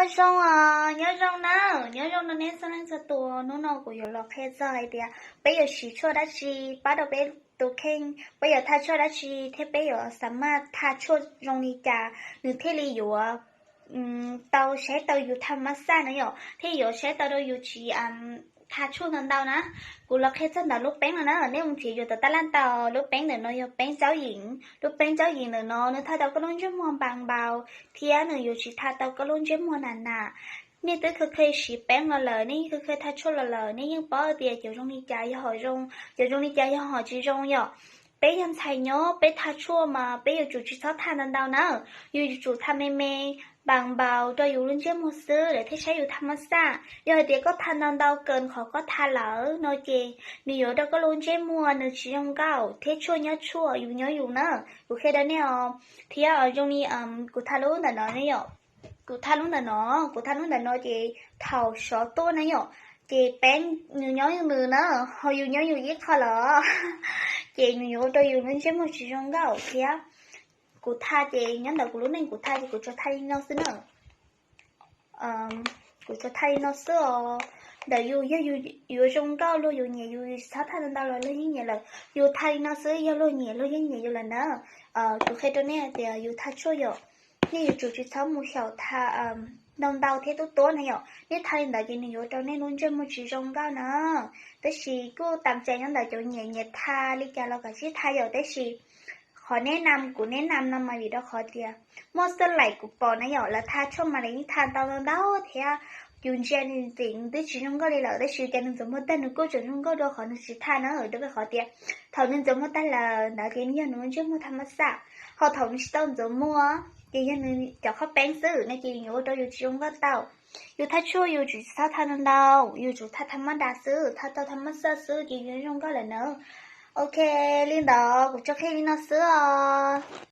Nyob zoo os, nyob zoo na, nyob zoo no nej txhua leej txhua tus. Hnub no kuv yuav los qhia txog hais tias peb yuav siv tshuaj dab tsi pab rau peb tus kheej, peb yuav thaj tshuaj dab tsi thiab peb yuav xa maj thaj tshuaj zoo li cas nws thiaj li yuav tau saib tau yus thaj mab xaj na yom, thiaj yuav saib tau rau yus tsis thaj tshuaj ntau ntau na. Kuv los qhia txog ntawm lub peeb no na, nej mus nrhiav yus tom taj laj tau. Lub peeb ntawm no yog peeb caub yim, lub peeb caub yim ntawm no nws thaj tau koj lub ntsej muag npas npaus thiab nws yuav tsis thaj tau koj lub ntsej muag nas nas. Nej twb kheev kheev siv peeb los lawm, nej yeej kheev kheev thaj tshuaj los lawm, nej yeej paub tias cov zoo li cas yog hom zoo, cov zoo li cas yog hom tsis zoo yom. Peb yog ntxhais nyob peb thaj tshuaj mas peb yuav tsum tsis txhob thaj ntau ntau na, yus yuav tsum thaj me me, npas npaus rau yus lub ntsej muag xwb lawm thiaj saib yus thaj mab xaj. Yog hais tias koj thaj ntau ntau kawg qhov koj thaj lawm no ces nws yuav rau koj lub ntsej muag nws tsis zoo nkauj thiab tshuaj nyob tshuaj yus nyob yus na. Kuv qhia rau nej os, thiab zoo li kuv thaj lub ntawm no ne yom, kuv thaj lub ntawm no, kuv thaj lub ntawm no ces thaum sov tuaj na yom, ces peeb nws nyob nws na, ho yus nyob yus ib qho los ces nws yuav ua rau yus lub ntsej muag tsis zoo nkauj thiab. Kuv thaj ces nyob ntawm kuv lub neej kuv thaj ces kuv tsuas thaj li no xwb na. Kuv tsuas thaj li no xwb os. Ntawm yus yog yus yuav zoo nkauj luag yuav nyiam yus, yus tsis txhob thaj ntau ntau los luag yeej nyiam lawm. Yus thaj li no xwb yog luag nyiam luag yeej nyiam yus lawm na. Kuv qhia rau nej hais tias yus thaj tshuaj yom, nej yuav tsum tsis txhob mus xyaum thaj ntau ntau thiab tuab tuab na yom. Nej thaj li ntawd ces nws yuav rau nej lub ntsej muag tsis zoo nkauj na. Tab sis kuj tam tseem nyob ntawm cov nyiam nyiam thaj li cas los kav tsij thaj yom, tab sis qhov neb nam kuv neb nam no mas vim rau qhov tias muaj xab laim kuv pom na yom, lawv thaj tshuaj mas lawv yeej thaj ntau ntau ntau thiab yus ntsia nws ntxim twb tsis zoo nkauj li lawm, tab sis cas nws ntxuav muag tag nws kuj tseem zoo nkauj dua qhov nws tsis thaj na, rau qhov tias thaum nws ntxuav muag tag lawm ntawd ces nws yog nws ntsej muag thaj mab xaj, ho thaum nws tsis tau ntxuav muag ces yog nws cov qhov peeb xwb no ces yuav ua rau yus tsis zoo nkauj tau. Yus thaj tshuaj yus tsum txhob thaj ntau ntau, yus tsum thaj thaj mab das xwb, thaj tau thaj mab xaj xwb ces yus zoo nkauj lawm na. Ok, li ntawd kuv tsuas qhia li no xwb os.